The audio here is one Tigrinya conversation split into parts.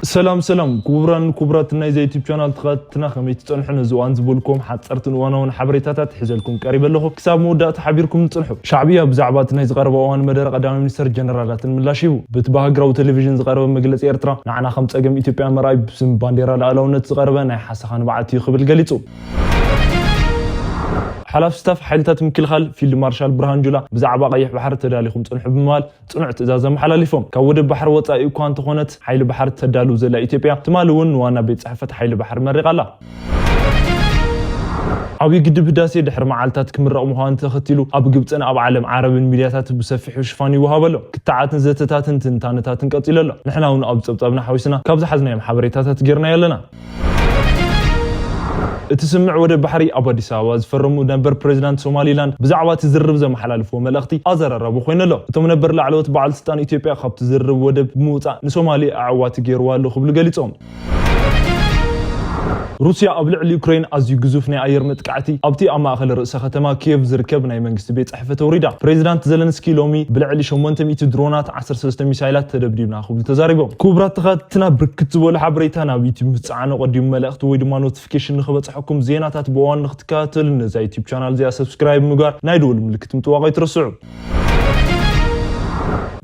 ሰላም ሰላም ክቡራን ክቡራት ናይ ዘ ዩቲብ ቻናል ተኸታተልትና፣ ከመይ ትጸንሑ? ነዚ እዋን ዝበልኩም ሓጸርትን እዋናውን ሓበሬታታት ሒዘልኩም ቀሪበ ኣለኹ። ክሳብ መወዳእታ ሓቢርኩም ጽንሑ። ሻዕብያ ብዛዕባ እቲ ናይ ዝቐረበ እዋን መደረ ቀዳማይ ሚኒስተር ጀነራላትን ምላሽ ሂቡ። በቲ ብሃገራዊ ቴሌቪዥን ዝቐረበ መግለጺ፣ ኤርትራ ንዓና ከም ጸገም ኢትዮጵያ ምርኣይ ብስም ባንዴራ ልኣላውነት ዝቐረበ ናይ ሓሰኻ ንብዓት እዩ ክብል ገሊጹ። ሓላፊ ስታፍ ሓይልታት ምክልኻል ፊልድ ማርሻል ብርሃን ጁላ ብዛዕባ ቀይሕ ባሕሪ ተዳሊኹም ጽንሑ ብምባል ጽኑዕ ትእዛዝ ኣመሓላሊፎም። ካብ ወደብ ባሕሪ ወጻኢ እኳ እንተኾነት፣ ሓይሊ ባሕሪ ተዳሉ ዘላ ኢትዮጵያ ትማሊ እውን ንዋና ቤት ጽሕፈት ሓይሊ ባሕሪ መሪቓ ኣላ። ዓብዪ ግድብ ህዳሴ ድሕሪ መዓልታት ክምረቕ ምዃኑ ተኸቲሉ፣ ኣብ ግብጽን ኣብ ዓለም ዓረብን ሚድያታት ብሰፊሑ ሽፋን ይወሃበ ኣሎ። ክትዓትን ዘተታትን ትንታነታትን ቀጺሉ ኣሎ። ንሕና እውን ኣብ ጸብጻብና ሓዊስና ካብ ዝሓዝናዮም ሓበሬታታት ጌርናዮ ኣለና። እቲ ስምዕ ወደብ ባሕሪ ኣብ ኣዲስ ኣበባ ዝፈረሙ ነበር ፕሬዚዳንት ሶማሊላንድ ብዛዕባ እቲ ዝርርብ ዘመሓላልፍዎ መልእኽቲ ኣዘራራቢ ኮይኑ ኣሎ። እቶም ነበር ላዕለዎት በዓል ስልጣን ኢትዮጵያ ካብቲ ዝርርብ ወደብ ብምውፃእ ንሶማሊ ኣዕዋቲ ገይርዋ ኣሎ ክብሉ ገሊፆም። ሩስያ ኣብ ልዕሊ ዩክሬን ኣዝዩ ግዙፍ ናይ ኣየር መጥቃዕቲ ኣብቲ ኣብ ማእኸል ርእሰ ከተማ ኪየቭ ዝርከብ ናይ መንግስቲ ቤት ጽሕፈት ኣውሪዳ። ፕሬዚዳንት ዘለንስኪ ሎሚ ብልዕሊ ሸሞንተ ሚእቲ ድሮናት ዓሰርተ ሰለስተ ሚሳይላት ተደብዲብና ክብሉ ተዛሪቦም። ክቡራት ተኸታተልትና፣ ብርክት ዝበሉ ሓበሬታ ናብ ዩቲዩብ ምስ ጸዓኑ ቀዲሙ መልእኽቲ ወይ ድማ ኖቲፊኬሽን ንኽበጽሐኩም፣ ዜናታት ብእዋኑ ንኽትከታተሉ ነዛ ዩቲዩብ ቻናል እዚኣ ሰብስክራይብ ምግባር፣ ናይ ደወል ምልክት ምጥዋቕ ኣይትረስዑ።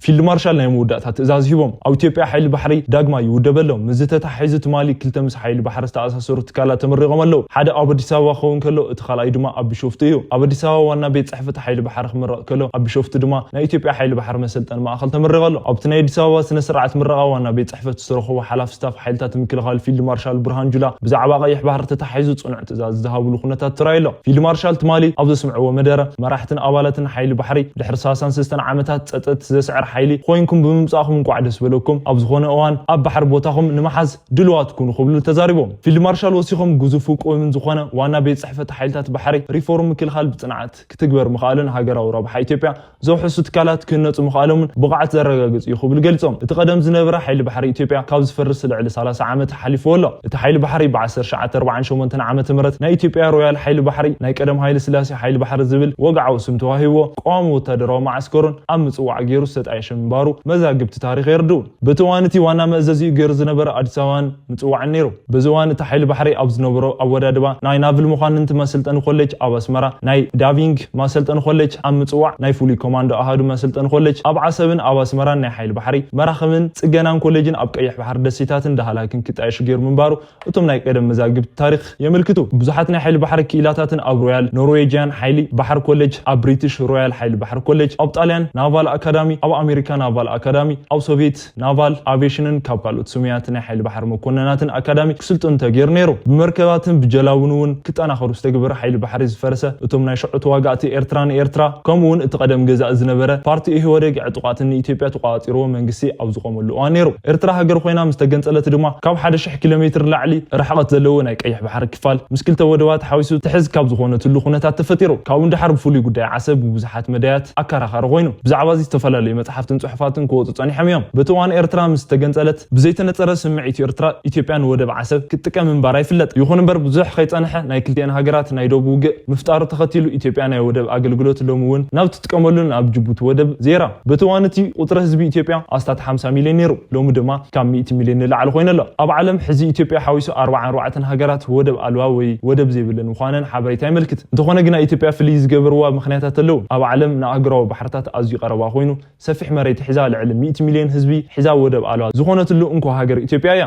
ፊልድ ማርሻል ናይ መወዳእታ ትእዛዝ ሂቦም። ኣብ ኢትዮጵያ ሓይሊ ባሕሪ ዳግማይ ይውደብ ኣሎ። ምስዚ ተተሓሒዙ ትማሊ ክልተ ምስ ሓይሊ ባሕሪ ዝተኣሳሰሩ ትካላት ተመሪቖም ኣለዉ። ሓደ ኣብ ኣዲስ ኣበባ ክኸውን ከሎ፣ እቲ ካልኣይ ድማ ኣብ ቢሾፍቱ እዩ። ኣብ ኣዲስ ኣበባ ዋና ቤት ጽሕፈት ሓይሊ ባሕሪ ክምረቕ ከሎ፣ ኣብ ቢሾፍቱ ድማ ናይ ኢትዮጵያ ሓይሊ ባሕሪ መሰልጠኒ ማእከል ተመሪቑ ኣሎ። ኣብቲ ናይ ኣዲስ ኣበባ ስነ ስርዓት ምረቓ ዋና ቤት ጽሕፈት ዝተረኸቡ ሓላፊ ስታፍ ሓይልታት ምክልኻል ፊልድ ማርሻል ብርሃን ጁላ ብዛዕባ ቀይሕ ባሕሪ ተተሓሒዙ ጽኑዕ ትእዛዝ ዝሃብሉ ኩነታት ተራእዩ ኣሎ። ፊልድ ማርሻል ትማሊ ኣብ ዘስምዕዎ መደረ፣ መራሕትን ኣባላትን ሓይሊ ባሕሪ ድሕሪ ሰላሳን ሰለስተን ዓመታት ጸጸት ዘስዕር ሓይሊ ኮይንኩም ብምምጻእኩም እንቋዕ ደስ በለኩም። ኣብ ዝኾነ እዋን ኣብ ባሕሪ ቦታኹም ንምሓዝ ድልዋት ኩኑ ክብሉ ተዛሪቦም። ፊልድ ማርሻል ወሲኾም፣ ግዙፍ ውቁብን ዝኾነ ዋና ቤት ጽሕፈት ሓይልታት ባሕሪ ሪፎርም ምክልኻል ብጽንዓት ክትግበር ምኽኣልን ሃገራዊ ረብሓ ኢትዮጵያ ዘውሕሱ ትካላት ክህነጹ ምኽኣሎምን ብቕዓት ዘረጋግጽ እዩ ክብሉ ገሊጾም። እቲ ቀደም ዝነበረ ሓይሊ ባሕሪ ኢትዮጵያ ካብ ዝፈርስ ልዕሊ ሰላሳ ዓመት ሓሊፍዎ ኣሎ። እቲ ሓይሊ ባሕሪ ብ ዓሰርተ ትሽዓተ ኣርባዓን ሸሞንተን ዓመተ ምህረት ናይ ኢትዮጵያ ሮያል ሓይሊ ባሕሪ፣ ናይ ቀደም ሃይለ ስላሴ ሓይሊ ባሕሪ ዝብል ወግዓዊ ስም ተዋሂብዎ፣ ቀዋሚ ወታደራዊ መዓስከሩን ኣብ ምጽዋዕ ገይሩ ዝተጣየሸ ምንባሩ መዛግብቲ ታሪኽ የርድኡ። በቲ እዋን እቲ ዋና መእዘዚኡ ገይሩ ዝነበረ ኣዲስ ኣበባን ምጽዋዕን ነይሩ። በዚ እዋን እቲ ሓይሊ ባሕሪ ኣብ ዝነበሮ ኣወዳድባ ናይ ናቭል መኳንንቲ መሰልጠኒ ኮሌጅ ኣብ ኣስመራ፣ ናይ ዳይቪንግ መሰልጠኒ ኮሌጅ ኣብ ምጽዋዕ፣ ናይ ፍሉይ ኮማንዶ ኣሃዱ መሰልጠኒ ኮሌጅ ኣብ ዓሰብን ኣብ ኣስመራን ናይ ሓይሊ ባሕሪ መራኽብን ጽገናን ኮሌጅን ኣብ ቀይሕ ባሕሪ ደሴታትን ዳህላክን ክጣየሽ ገይሩ ምንባሩ እቶም ናይ ቀደም መዛግብቲ ታሪኽ የመልክቱ። ብዙሓት ናይ ሓይሊ ባሕሪ ክኢላታትን ኣብ ሮያል ኖርዌጂያን ሓይሊ ባሕሪ ኮሌጅ፣ ኣብ ብሪቲሽ ሮያል ሓይሊ ባሕሪ ኮሌጅ፣ ኣብ ጣልያን ናቫል ኣካዳሚ፣ ኣብ ኣሜሪካ ናቫል ኣካዳሚ፣ ኣብ ሶቪየት ናቫል ኣቪዬሽንን ካብ ካልኦት ስሙያት ናይ ሓይሊ ባሕሪ መኮነናትን ኣካዳሚ ክስልጥኑ ተገይሩ ነይሩ። ብመርከባትን ብጀላቡን እውን ክጠናኸሩ ዝተገበረ ሓይሊ ባሕሪ ዝፈረሰ፣ እቶም ናይ ሽዑ ተዋጋእቲ ኤርትራ ንኤርትራ፣ ከምኡ እውን እቲ ቀደም ገዛኢ ዝነበረ ፓርቲ ኢህወደግ ዕጡቓትን ንኢትዮጵያ ተቋጺርዎ መንግስቲ ኣብ ዝቖመሉ እዋን ነይሩ። ኤርትራ ሃገር ኮይና ምስ ተገንጸለት ድማ ካብ ሓደ ሽሕ ኪሎ ሜትር ንላዕሊ ርሕቐት ዘለዎ ናይ ቀይሕ ባሕሪ ክፋል ምስ ክልተ ወደባት ሓዊሱ ትሕዝ ካብ ዝኾነትሉ ኩነታት ተፈጢሩ። ካብኡ ንደሓር ብፍሉይ ጉዳይ ዓሰብ ብብዙሓት መዳያት ኣከራኻሪ ኮይኑ፣ ብዛዕባ እዚ ዝተፈላለዩ መጽሓፍትን ጽሑፋትን ክወጹ ጸኒሖም እዮም። በቲ እዋን ኤርትራ ምስ ተገንጸለት ብዘይተነጸረ ስምዒት ኤርትራ፣ ኢትዮጵያ ንወደብ ዓሰብ ክትጥቀም ምንባራ ይፍለጥ። ይኹን እምበር ብዙሕ ከይጸንሐ ናይ ክልቲኤን ሃገራት ናይ ዶብ ውግእ ምፍጣሩ ተኸቲሉ ኢትዮጵያ ናይ ወደብ ኣገልግሎት ሎሚ እውን ናብ ትጥቀመሉን ኣብ ጅቡቲ ወደብ ዜራ። በቲ እዋን እቲ ቁጽሪ ህዝቢ ኢትዮጵያ ኣስታት ሓምሳ ሚልዮን ነይሩ። ሎሚ ድማ ካብ ሚእቲ ሚልዮን ንላዕሊ ኮይኑ ኣሎ። ኣብ ዓለም ሕዚ ኢትዮጵያ ሓዊሱ ኣርባዓን ኣርባዕተን ሃገራት ወደብ ኣልባ ወይ ወደብ ዘይብለን ምዃነን ሓበሬታ የመልክት። እንተኾነ ግና ኢትዮጵያ ፍልይ ዝገብርዋ ምኽንያታት ኣለዉ። ኣብ ዓለም ንኣህጉራዊ ባሕርታት ኣዝዩ ቀረባ ኮይኑ ሰፊሕ መሬት ሒዛ ልዕሊ ሚእቲ ሚልዮን ህዝቢ ሒዛ ወደብ ኣልባ ዝኾነትሉ እንኮ ሃገር ኢትዮጵያ እያ።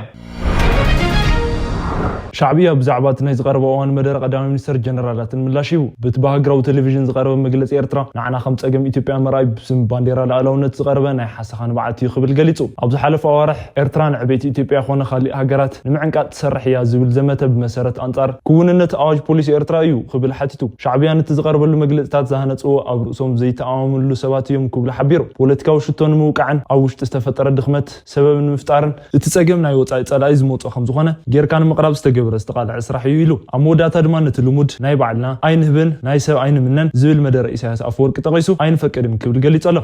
ሻዕብያ ብዛዕባ እቲ ናይ ዝቐረበ እዋን መደረ ቀዳማይ ሚኒስተር ጀነራላትን ምላሽ ሂቡ። በቲ ብሃገራዊ ቴሌቪዥን ዝቐረበ መግለጺ ኤርትራ ንዓና ከም ጸገም ኢትዮጵያ ምርኣይ ብስም ባንዴራ ልኣላውነት ዝቐረበ ናይ ሓሰኻ ንብዓት እዩ ክብል ገሊጹ። ኣብ ዝሓለፈ ኣዋርሕ ኤርትራ ንዕቤት ኢትዮጵያ ኮነ ካሊእ ሃገራት ንምዕንቃጥ ትሰርሕ እያ ዝብል ዘመተ ብመሰረት ኣንጻር ክውንነት ኣዋጅ ፖሊሲ ኤርትራ እዩ ክብል ሓቲቱ። ሻዕብያ ነቲ ዝቐርበሉ መግለጽታት ዝሃነጽዎ ኣብ ርእሶም ዘይተኣማምንሉ ሰባት እዮም ክብሉ ሓቢሩ። ፖለቲካዊ ሽቶ ንምውቃዕን ኣብ ውሽጢ ዝተፈጠረ ድኽመት ሰበብ ንምፍጣርን እቲ ጸገም ናይ ወጻኢ ጸላኢ ዝመጾ ከም ዝኾነ ጌርካ ንምቕራብ ዝተገብረ ዝተቓልዐ ስራሕ እዩ ኢሉ። ኣብ መወዳእታ ድማ ነቲ ልሙድ ናይ ባዕልና ኣይንህብን ናይ ሰብ ኣይንምነን ዝብል መደረ ኢሳያስ ኣፈወርቂ ጠቒሱ ኣይንፈቅድን ክብል ገሊጹ ኣሎ።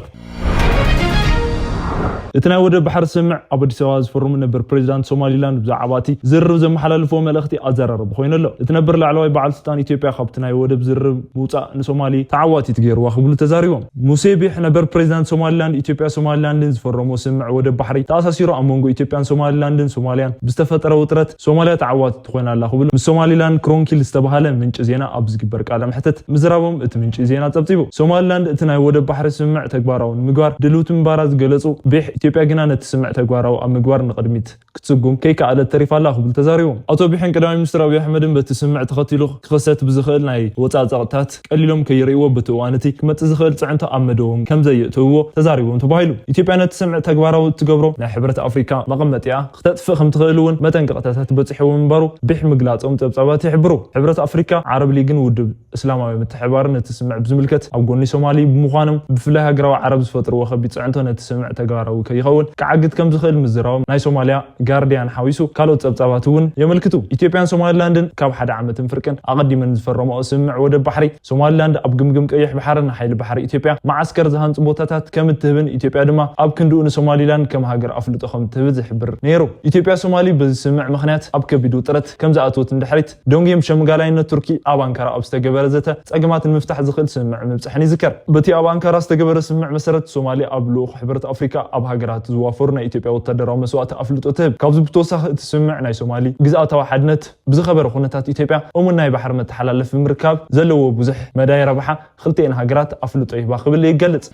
እቲ ናይ ወደብ ባሕሪ ስምምዕ ኣብ ኣዲስ ኣበባ ዝፈረሙ ነበር ፕሬዚዳንት ሶማሊላንድ ብዛዕባ እቲ ዝርርብ ዘመሓላልፍዎ መልእኽቲ ኣዘራረቢ ኮይኑ ኣሎ። እቲ ነበር ላዕለዋይ በዓል ስልጣን ኢትዮጵያ ካብቲ ናይ ወደብ ዝርርብ ምውፃእ ንሶማሊ ተዓዋቲት ገይርዋ ክብሉ ተዛሪቦም። ሙሴ ቢሕ ነበር ፕሬዚዳንት ሶማሊላንድ ኢትዮጵያ ሶማሊላንድን ዝፈረሞ ስምምዕ ወደብ ባሕሪ ተኣሳሲሩ ኣብ መንጎ ኢትዮጵያን ሶማሊላንድን ሶማሊያን ብዝተፈጠረ ውጥረት ሶማሊያ ተዓዋቲት ኮይና ኣላ ክብሉ ምስ ሶማሊላንድ ክሮንኪል ዝተባሃለ ምንጪ ዜና ኣብ ዝግበር ቃለ መሕትት ምዝራቦም እቲ ምንጪ ዜና ጸብጺቡ። ሶማሊላንድ እቲ ናይ ወደብ ባሕሪ ስምምዕ ተግባራዊ ንምግባር ድልውቲ ምንባራ ዝገለጹ ቢሕ፣ ኢትዮጵያ ግና ነቲ ስምምዕ ተግባራዊ ኣብ ምግባር ንቕድሚት ክትስጉም ከይከኣለት ተሪፋ ኣላ ክብሉ ተዛሪቦም። ኣቶ ቢሕን ቀዳማይ ሚኒስትር ኣብይ ኣሕመድን በቲ ስምምዕ ተኸቲሉ ክኽሰት ብዝኽእል ናይ ወጻኢ ጸቕጥታት ቀሊሎም ከይርእይዎ በቲ እዋን እቲ ክመጽእ ዝኽእል ጽዕንቶ ኣብ መደቦም ከም ዘየእተውዎ ተዛሪቦም ተባሂሉ። ኢትዮጵያ ነቲ ስምምዕ ተግባራዊ እትገብሮ ናይ ሕብረት ኣፍሪካ መቐመጢኣ ክተጥፍእ ከም ትኽእል እውን መጠንቀቕታታት በጺሕዎ ምንባሩ ቢሕ ምግላጾም ጸብጻባት ይሕብሩ። ሕብረት ኣፍሪካ፣ ዓረብ ሊግን ውድብ እስላማዊ ምትሕብባርን ነቲ ስምምዕ ብዝምልከት ኣብ ጎኒ ሶማሊ ብምዃኖም ብፍላይ ሃገራዊ ዓረብ ዝፈጥርዎ ከቢድ ጽዕንቶ ነቲ ስምምዕ ተግባራዊ ከይኸውን ክዓግት ከም ዝኽእል ምዝራቦም ናይ ሶማሊያ ጋርዲያን ሓዊሱ ካልኦት ጸብጻባት እውን የመልክቱ። ኢትዮጵያን ሶማሊላንድን ካብ ሓደ ዓመትን ፍርቅን ኣቐዲመን ዝፈረመኦ ስምምዕ ወደብ ባሕሪ ሶማሊላንድ ኣብ ግምግም ቀይሕ ባሕርን ንሓይሊ ባሕሪ ኢትዮጵያ መዓስከር ዝሃንጹ ቦታታት ከም እትህብን ኢትዮጵያ ድማ ኣብ ክንድኡ ንሶማሊላንድ ከም ሃገር ኣፍልጦ ከም እትህብ ዝሕብር ነይሩ። ኢትዮጵያ ሶማሊ በዚ ስምምዕ ምኽንያት ኣብ ከቢድ ውጥረት ከም ዝኣተወት እንድሕሪት ዶንጌም ሸምጋላይነት ቱርኪ ኣብ ኣንካራ ኣብ ዝተገበረ ዘተ ጸገማት ንምፍታሕ ዝኽእል ስምምዕ ምብጻሕን ይዝከር። በቲ ኣብ ኣንካራ ዝተገበረ ስምምዕ መሰረት ሶማሊ ኣብ ልኡኽ ሕብረት ኣፍሪካ ኣብ ሃገራት ዝዋፈሩ ናይ ኢትዮጵያ ወታደራዊ መስዋእቲ ኣፍልጦ ትህብ። ካብዚ ብተወሳኺ እቲ ስምምዕ ናይ ሶማሊ ግዝኣታዊ ሓድነት ብዝኸበረ ኩነታት ኢትዮጵያ እሙን ናይ ባሕሪ መተሓላለፊ ምርካብ ዘለዎ ብዙሕ መዳይ ረብሓ ክልቲኤን ሃገራት ኣፍልጦ ይህባ ክብል ይገልጽ።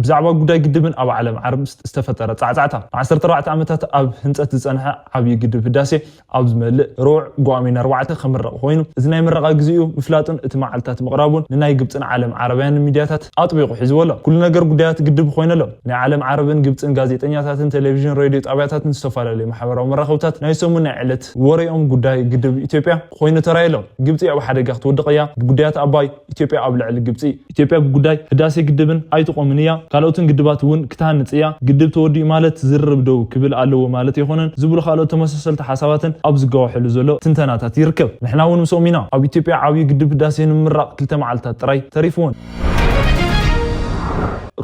ብዛዕባ ጉዳይ ግድብን ኣብ ዓለም ዓረብ ዝተፈጠረ ጻዕጻዕታ። ዓሰርተ ኣርባዕተ ዓመታት ኣብ ህንጸት ዝጸንሐ ዓብዪ ግድብ ህዳሴ ኣብ ዝመልእ ረቡዕ ጓሚን ኣርባዕተ ክምረቕ ኮይኑ፣ እዚ ናይ ምረቓ ግዜኡ ምፍላጡን እቲ መዓልታት ምቕራቡን ንናይ ግብጽን ዓለም ዓረብያን ሚድያታት ኣጥቢቑ ሒዝዎ ኣሎ። ኩሉ ነገር ጉዳያት ግድብ ኮይነሎም። ናይ ዓለም ዓረብን ግብጽን ጋዜጠኛታትን ቴሌቪዥን ሬድዮ ጣብያታትን ዝተፈላለዩ ማሕበራዊ መራኸብታት ናይ ሰሙን ናይ ዕለት ወሬኦም ጉዳይ ግድብ ኢትዮጵያ ኮይኑ ተራእየሎም። ግብጺ ኣብ ሓደጋ ክትወድቕ እያ፣ ብጉዳያት ኣባይ ኢትዮጵያ ኣብ ልዕሊ ግብጺ፣ ኢትዮጵያ ብጉዳይ ህዳሴ ግድብን ኣይትቆምን እያ፣ ካልኦትን ግድባት እውን ክትሃንጽ እያ፣ ግድብ ተወዲኡ ማለት ዝርርብ ደው ክብል ኣለዎ ማለት ኣይኮነን ዝብሉ ካልኦት ተመሳሰልቲ ሓሳባትን ኣብ ዝጋወሐሉ ዘሎ ትንተናታት ይርከብ። ንሕና እውን ምስኦም ኢና። ኣብ ኢትዮጵያ ዓብዪ ግድብ ህዳሴ ንምምራቕ ክልተ መዓልታት ጥራይ ተሪፍዎን።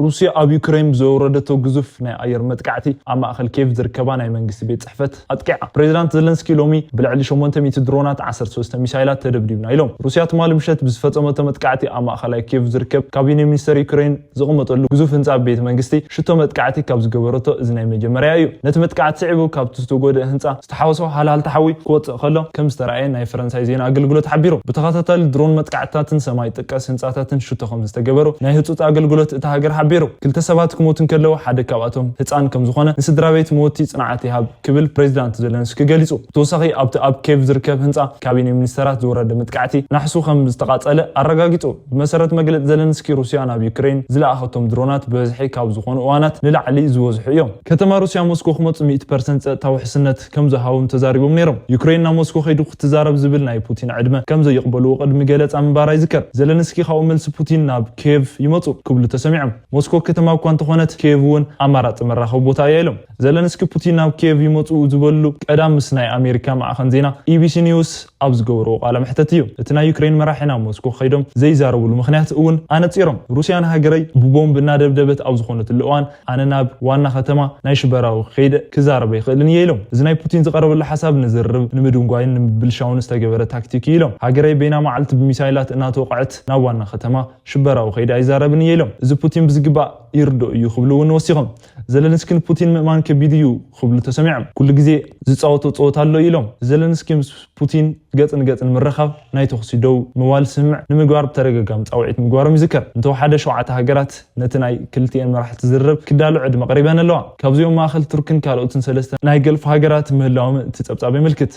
ሩስያ ኣብ ዩክሬን ብዘውረደቶ ግዙፍ ናይ ኣየር መጥቃዕቲ ኣብ ማእኸል ኬቭ ዝርከባ ናይ መንግስቲ ቤት ጽሕፈት ኣጥቂዓ። ፕሬዚዳንት ዘለንስኪ ሎሚ ብልዕሊ ሸሞንተ ሚእቲ ድሮናት ዓሰርተ ሰለስተ ሚሳይላት ተደብዲብና ኢሎም። ሩስያ ትማሊ ምሸት ብዝፈጸመቶ መጥቃዕቲ ኣብ ማእኸላይ ኬቭ ዝርከብ ካቢኔ ሚኒስተር ዩክሬን ዝቕመጠሉ ግዙፍ ህንጻ ቤት መንግስቲ ሽቶ መጥቃዕቲ ካብ ዝገበረቶ እዚ ናይ መጀመርያ እዩ። ነቲ መጥቃዕቲ ስዒቡ ካብቲ ዝተጎድአ ህንጻ ዝተሓወሶ ሃልሃልታ ሓዊ ክወጽእ ከሎ ከም ዝተራእየ ናይ ፈረንሳይ ዜና ኣገልግሎት ሓቢሩ። ብተኸታታሊ ድሮን መጥቃዕትታትን ሰማይ ጠቀስ ህንጻታትን ሽቶ ከም ዝተገበሩ ናይ ህጹጽ ኣገልግሎት እታ ሃገር ሓቢሩ። ክልተ ሰባት ክሞቱ እንከለዉ ሓደ ካብኣቶም ህጻን ከም ዝኾነ ንስድራ ቤት መወቲ ጽንዓት ይሃብ ክብል ፕሬዚዳንት ዘለንስኪ ገሊጹ። ብተወሳኺ ኣብቲ ኣብ ኬቭ ዝርከብ ህንጻ ካቢኔ ሚኒስተራት ዝወረደ መጥቃዕቲ ናሕሱ ከም ዝተቓጸለ ኣረጋጊጹ። ብመሰረት መግለጺ ዘለንስኪ ሩስያ ናብ ዩክሬን ዝለኣኸቶም ድሮናት ብብዝሒ ካብ ዝኾኑ እዋናት ንላዕሊ ዝበዝሑ እዮም። ከተማ ሩስያ ሞስኮ ክመጹ ሚእቲ ፐርሰንት ጸጥታ ውሕስነት ከም ዝሃቦም ተዛሪቦም ነይሮም። ዩክሬን ናብ ሞስኮ ከይዱ ክትዛረብ ዝብል ናይ ፑቲን ዕድመ ከም ዘይቕበልዎ ቅድሚ ገለጻ ምንባራ ይዝከር። ዘለንስኪ ካብኡ መልሲ ፑቲን ናብ ኬቭ ይመጹ ክብሉ ተሰሚዖም። ሞስኮ ከተማ እኳ እንተኾነት ኬቭ እውን ኣማራጺ መራኸቢ ቦታ እያ ኢሎም። ዘለንስኪ ፑቲን ናብ ኬቭ ይመጹ ዝበሉ ቀዳም ምስ ናይ ኣሜሪካ ማዕኸን ዜና ኢቢሲ ኒውስ ኣብ ዝገበርዎ ቃለ መሕተት እዩ። እቲ ናይ ዩክሬን መራሒ ናብ ሞስኮ ከይዶም ዘይዛረብሉ ምኽንያት እውን ኣነጺሮም። ሩስያ ንሃገረይ ብቦምብ እናደብደበት ኣብ ዝኾነትሉ እዋን ኣነ ናብ ዋና ከተማ ናይ ሽበራዊ ከይደ ክዛረብ ኣይኽእልን እየ ኢሎም። እዚ ናይ ፑቲን ዝቐረበሉ ሓሳብ ንዝርርብ ንምድንጓይን ንምብልሻውን ዝተገበረ ታክቲክ እዩ ኢሎም። ሃገረይ በይና መዓልቲ ብሚሳይላት እናተወቕዐት ናብ ዋና ከተማ ሽበራዊ ከይደ ኣይዛረብን እየ ኢሎም። እዚ ፑቲን ብዝግባእ ይርድኦ እዩ ክብሉ እውን ወሲኾም። ዘለንስኪ ንፑቲን ምእማን ከቢድ እዩ ክብሉ ተሰሚዖም። ኩሉ ግዜ ዝፃወቶ ፀወታ ኣሎ ኢሎም። ዘለንስኪ ምስ ፑቲን ገጽ ንገጽ ንምርኻብ ናይ ተኹሲ ደው ምባል ስምምዕ ንምግባር ብተደጋጋሚ ጻውዒት ምግባሮም ይዝከር። እንተወሓደ ሸውዓተ ሃገራት ነቲ ናይ ክልቲኤን መራሕቲ ዝርርብ ክዳሎ ዕድመ ቀሪበን ኣለዋ። ካብዚኦም ማእኸል ቱርክን ካልኦትን ሰለስተ ናይ ገልፍ ሃገራት ምህላዎም እቲ ጸብጻብ የመልክት።